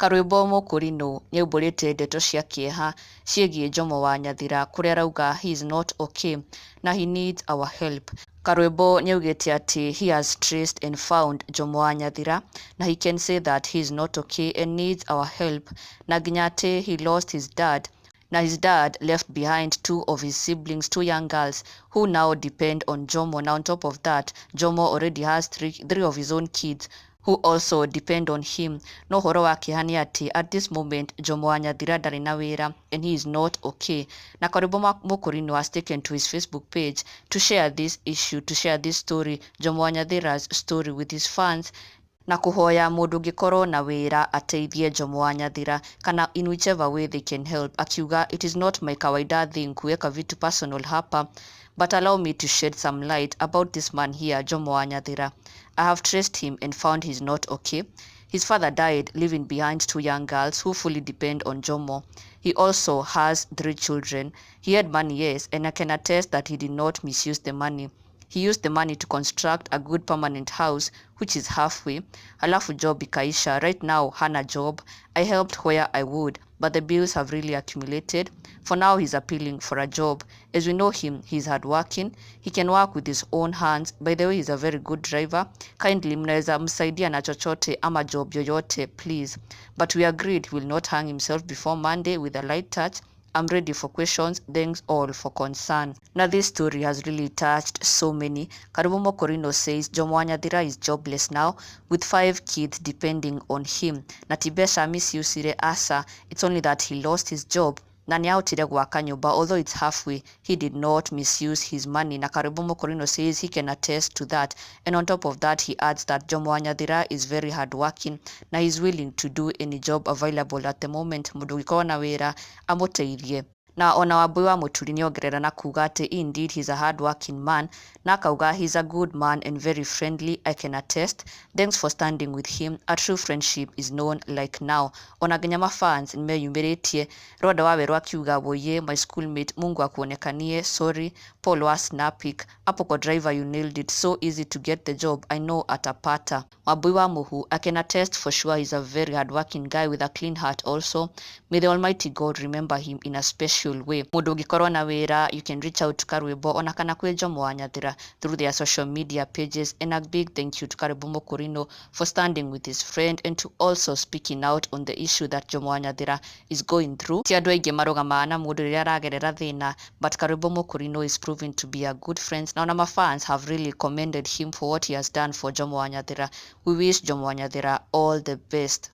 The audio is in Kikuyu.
Karwĩmbo Mũkũrinũ nĩaumbũrĩte ndeto cia kĩeha ciĩgiĩ Jomo wa Nyathira kũrĩa arauga he is not okay na he needs our help. Karwĩmbo nĩaugĩte atĩ he has traced and found Jomo wa Nyathira na he can say that he is not okay and needs our help, na nginya atĩ he lost his dad na his dad left behind two of his siblings, two young girls who now depend on Jomo. Now on top of that, Jomo already has three of his own kids who also depend on him. No ũhoro wa kĩeha nĩ atĩ at this moment Jomo wa Nyathira ndarĩ na wĩra and he is not okay. Na Karwĩmbo Mũkũrinũ has taken to his Facebook page to share this issue, to share this story, Jomo wa Nyathira's story with his fans, na kũhoya mũndũ ũngĩkorwo na wĩra ateithie Jomo wa Nyathira kana in whichever way they can help, akiuga, "It is not my kawaida thing kuweka vitu personal hapa, but allow me to shed some light about this man here, Jomo wa Nyathira. I have traced him and found he's not okay. His father died, leaving behind two young girls who fully depend on Jomo. He also has three children. He had money, yes, and I can attest that he did not misuse the money. He used the money to construct a good permanent house which is halfway. Halafu job ikaisha. Right now hana job. I helped where I would, but the bills have really accumulated. For now he's appealing for a job. As we know him, he's hardworking. He can work with his own hands. By the way, he's a very good driver. Kindly mnaweza msaidia na chochote ama job yoyote, please. But we agreed he will not hang himself before Monday with a light touch. I'm ready for questions. Thanks all for concern." Now this story has really touched so many. Karwĩmbo Mũkũrinũ says Jomo wa Nyathira is jobless now with five kids depending on him. Na ti mbeca misusire, aca, it's only that he lost his job na nĩahotire gwaka nyũmba, although it's halfway. He did not misuse his money, na Karwĩmbo Mũkũrinũ says he can attest to that. And on top of that, he adds that Jomo wa Nyathira is very hardworking na he's willing to do any job available at the moment. Mũndũ ũngĩkorwo na wĩra amũteithie. Na ona Wambui wa Mũturi nĩongerera na kuga atĩ indeed he's a hard working man, na akauga, "He's a good man and very friendly, I can attest. Thanks for standing with him. A true friendship is known like now." Ona nginya mafans nĩmeyumĩrĩtie. Rwanda Wawerũ akiuga, "Woye, my schoolmate, Mungu akuonekanie. Sorry." Paul wa Snapic, "Hapo kwa driver you nailed it. So easy to get the job. I know atapata." Wambui wa Muhu, "I can attest for sure he's a very hardworking guy with a clean heart also. May the Almighty God remember him in a special way." Mũndũ ũngĩkorwo na wĩra, you can reach out to Karwĩmbo ona kana kwĩ Jomo wa Nyathira through their social media pages. And a big thank you to Karwĩmbo Mũkũrinũ for standing with his friend and to also speaking out on the issue that Jomo wa Nyathira is going through. Ti andũ aingĩ marũgamaga na mũndũ rĩrĩa aragerera thĩna, but Karwĩmbo Mũkũrinũ is proving to be a good friend, na ona mafans have really commended him for what he has done for Jomo wa Nyathira. We wish Jomo wa Nyathira all the best.